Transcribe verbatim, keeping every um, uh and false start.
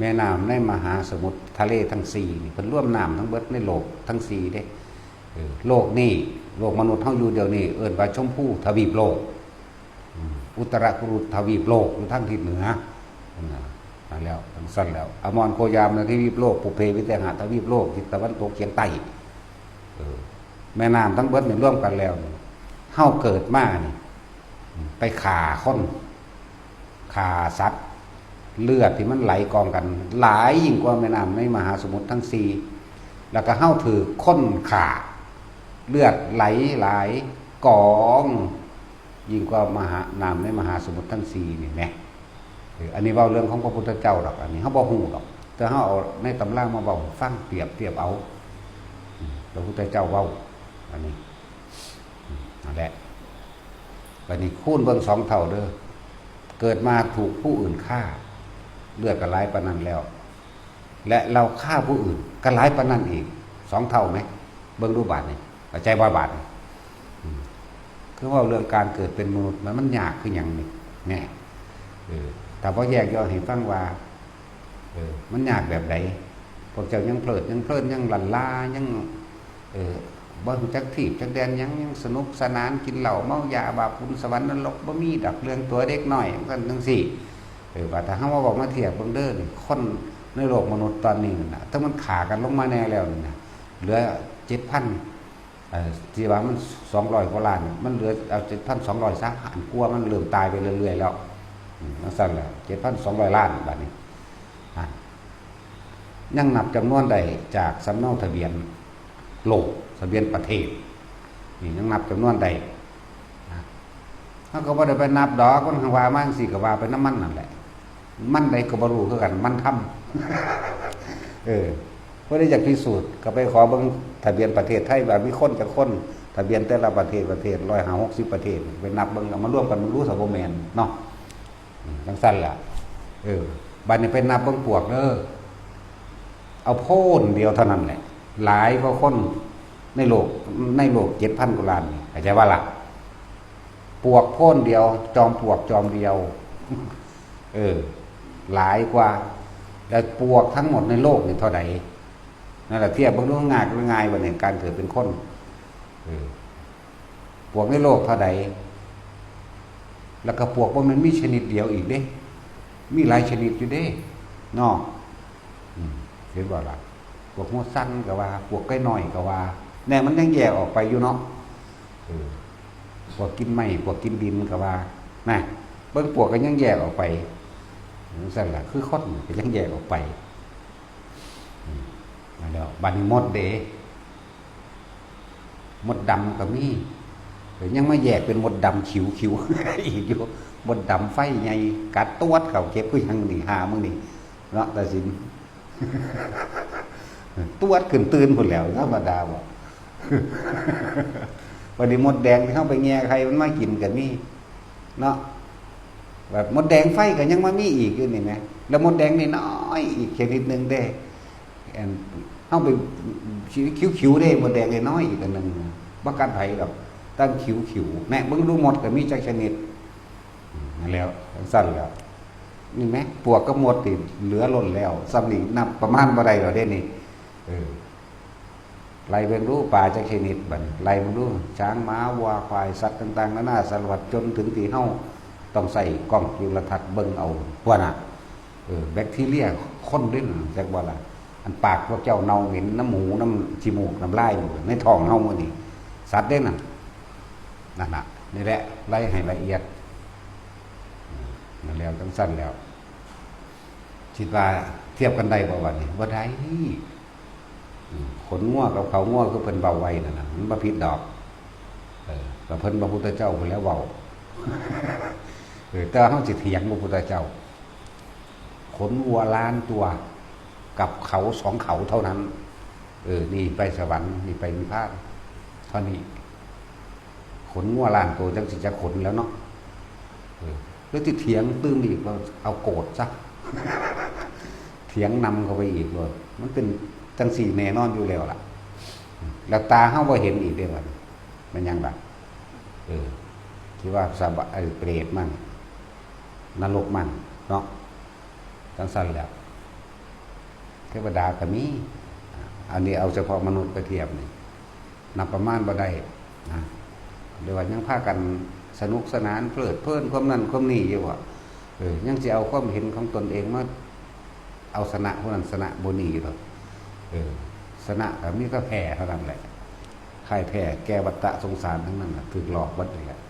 แม่น้ำในมหาสมุทรทะเลทั้งสี่นี่ เพิ่นรวมน้ำทั้งเบิดในโลกทั้งสี่เด้ เออ โลกนี้ โลกมนุษย์เฮาอยู่เดี๋ยวนี้ เอิ้นว่าชมพูทวีปโลก อืม อุตรกุรุทวีปโลก อยู่ทางทิศเหนือ นั่นน่ะ นั่นแล้ว จั่งซั้นแล้ว อมรโคยามนะทวีปโลก ปุพเพวิเทหะทวีปโลก ทิศตะวันตกเฉียงใต้ เออ แม่น้ำทั้งเบิดนี่รวมกันแล้วนี่ เฮาเกิดมานี่ ไปฆ่าคน ฆ่าสัตว์ เลือดที่มันไหลกองกัน หลายยิ่งกว่าแม่น้ำในมหาสมุทรทั้งสี่ แล้วก็เฮาถืกคนฆ่า เลือดไหลหลายกอง ยิ่งกว่ามหา น้ำในมหาสมุทรทั้งสี่นี่แหม เออ อันนี้เว้าเรื่องของพระพุทธเจ้าดอก อันนี้เฮาบ่ฮู้ดอก แต่เฮาเอาในตำรามาเว้าให้ฟัง เปรียบเทียบเอา อืม พระพุทธเจ้าเว้า อันนี้ อืม นั่นแหละ บัดนี้คูณเบิ่งสองเท่าเด้อ เกิดมาถูกผู้อื่นฆ่า เลือดก็หลายปานนั้นแล้ว และเราฆ่าผู้อื่นก็หลายปานนั้นอีก สองเท่าไหม เบิ่งดูบาดนี่ เข้าใจบ่บาดนี่ อืม คือว่าเรื่องการเกิดเป็นมนุษย์มัน มันยากคือหยังนี่ แน่ เออ ถ้าบ่แยกย่อยให้ฟังว่า เออ มันยากแบบใด พวกเจ้ายังเพลิดยังเพลิน ยังหลั่นลา ยัง เออ บ่รู้จักทีบจักแดนหยัง ยังสนุกสนาน กินเหล้าเมายา บาปบุญสวรรค์นรก บ่มีดอก เรื่องตัวเด็กน้อยจั่งซั้นจั่งซี้ เออ ว่าถ้าเฮามาบอกมาเทียบเบิ่งเด้อนี่ คนในโลกมนุษย์ตอนนี้นั่นน่ะ ถ้ามันฆ่ากันลงมาแน่แล้วนี่นะ เหลือเจ็ดพัน เอ่อ ที่ว่ามันสองร้อยกว่าล้านน่ะ มันเหลือเอาเจ็ดพันสองร้อยซะ อันกลัวมันเริ่มตายไปเรื่อยๆแล้ว อืม จั่งซั้นแหละ เจ็ดพันสองร้อยล้าน บาดนี้ อ่ะ ยังนับจำนวนได้จากสำเนาทะเบียนโลก ทะเบียนประเทศ นี่ยังนับจำนวนได้ นะ เฮาก็บ่ได้ไปนับดอก มันว่ามาจั่งซี้ก็ว่าไปนำมันนั่นแหละ มันใดก็บ่รู้คือกัน มันธรรม เออ ผู้ใดอยากพิสูจน์ก็ไปขอเบิ่งทะเบียนประเทศไทยว่ามีคนจักคน ทะเบียนแต่ละประเทศ ประเทศร้อยห้าหกสิบประเทศ ไปนับเบิ่ง เอามารวมกันเบิ่งดู ถ้าบ่แม่นเนาะ อืม จั่งซั้นล่ะ เออ บัดนี้ไปนับเบิ่งปวกเด้อ เอาโพนเดียวเท่านั้นแหละ หลายกว่าคนในโลก ในโลกเจ็ดพันกว่าล้านนี่ เข้าใจบ่ล่ะ ปวกโพนเดียว จอมปลวกจอมเดียว เออ หลายกว่า แล้วปลวกทั้งหมดในโลกนี่เท่าใด นั่นแหละ เทียบเบิ่งดู ง่าย ง่ายบ่เนี่ย การเกิดเป็นคน เออ ปลวกในโลกเท่าใด แล้วก็ปลวกบ่แม่นมีชนิดเดียวอีกเด้ มีหลายชนิดอยู่เด้ เนาะ อืม เห็นบ่ล่ะ ปลวกหัวสั้นก็ว่า ปลวกไก่น้อยก็ว่า แน่ มันยังแยกออกไปอยู่เนาะ เออ ปลวกกินไม้ ปลวกกินดินก็ว่า นะ เบิ่งปลวกก็ยังแยกออกไป จั่งซั้นล่ะ คือคนก็ยังแยกออกไป อืม นั่นแหละ บัดนี้มดเด้ มดดำก็มี เดี๋ยวยังมาแยกเป็นมดดำขิวๆ อีกอยู่ มดดำไฟใหญ่ กัดตวดเข้า เจ็บคือหยังนี่ หามึงนี่ เนาะ ตาสิน ตวดขึ้นตื่นพู้นแหล้ว ธรรมดาบ่ บัดนี้มดแดงที่เฮาไปแย่ไข่มันมากินก็มี เนาะ แบบมดแดงไฟก็ยังมามีอีกอยู่นี่แหม แล้วมดแดงน้อยๆ อีกชนิดหนึ่งเด้ อัน เฮาไป ขิวๆ เด้ มดแดงน้อยๆ อีกอันหนึ่ง บ่กัดไผดอก ตั้งขิวๆ แน่ เบิ่งดูมดก็มีจักชนิด อืม นั่นแหล้ว จั่งซั้นแหล้ว นี่แหม ปลวกกับมดนี่เหลือล้นแล้ว ส่ำนี้นับประมาณบ่ได้แล้วเด้นี่ เออ ไล่เบิ่งดูปลาจักชนิดบัดนี้ ไล่เบิ่งดู ช้าง ม้า วัว ควาย สัตว์ต่างๆ นานาสารพัด จนถึงที่เฮาต้องใช้กล้องจุลทรรศน์เบิ่งเอา พวกน่ะ เออ แบคทีเรียคนเด้นั่น จักบ่ล่ะ อันปากพวกเจ้าเน่าเหม็นน้ำหู น้ำขี้มูก น้ำลาย ในท้องเฮามื้อนี้ สัตว์เด้นั่น นั่นน่ะ นี่แหละ ไล่ให้ละเอียด นั่นแล้ว จั่งซั้นแล้ว คิดว่าเทียบกันได้บ่บัดนี้ บ่ได้ อืม ขนงัวกับเขางัวคือเพิ่นเว้าไว้นั่นน่ะ มันบ่ผิดดอก เออ ก็เพิ่นพระพุทธเจ้าพู้นแหล้วเว้า เออ แต่ว่าเฮาสิเถียงพระพุทธเจ้า ขนวัวล้านตัว กับเขาสองเขาเท่านั้น เออ นี่ไปสวรรค์ นี่ไปนิพพาน เท่านี้ ขนงัวล้านตัวจักสิจักขนแล้วเนาะ เออ แล้วสิเถียงตื่มอีก ว่าเอาโกรธซะ เถียงนำเข้าไปอีกเลย มันเป็นจั่งซี้แน่นอนอยู่แล้วล่ะ แล้วตาเฮาบ่เห็นอีกเด้บัดนี้ มันหยังล่ะ เออ ที่ว่าสบะ ไอ้เปรตมัน นรกมัน เนาะ จั่งซั้นแหล้ว เทวดาก็มี อันนี้เอาเฉพาะมนุษย์ไปเทียบนี่ นับประมาณบ่ได้นะ เรียกว่ายังพากันสนุกสนานเพลิดเพลินความนั่นความนี่อยู่อะ เออ ยังสิเอาความเห็นของตนเองมาเอาชนะผู้นั้นชนะผู้นี้อยู่ดอก เออ ชนะก็มีแต่แพ้เท่านั้นแหละ ใครแพ้แก่วัฏฏะสงสารทั้งนั้นน่ะ ถืกหลอกเบิดเลยแหละ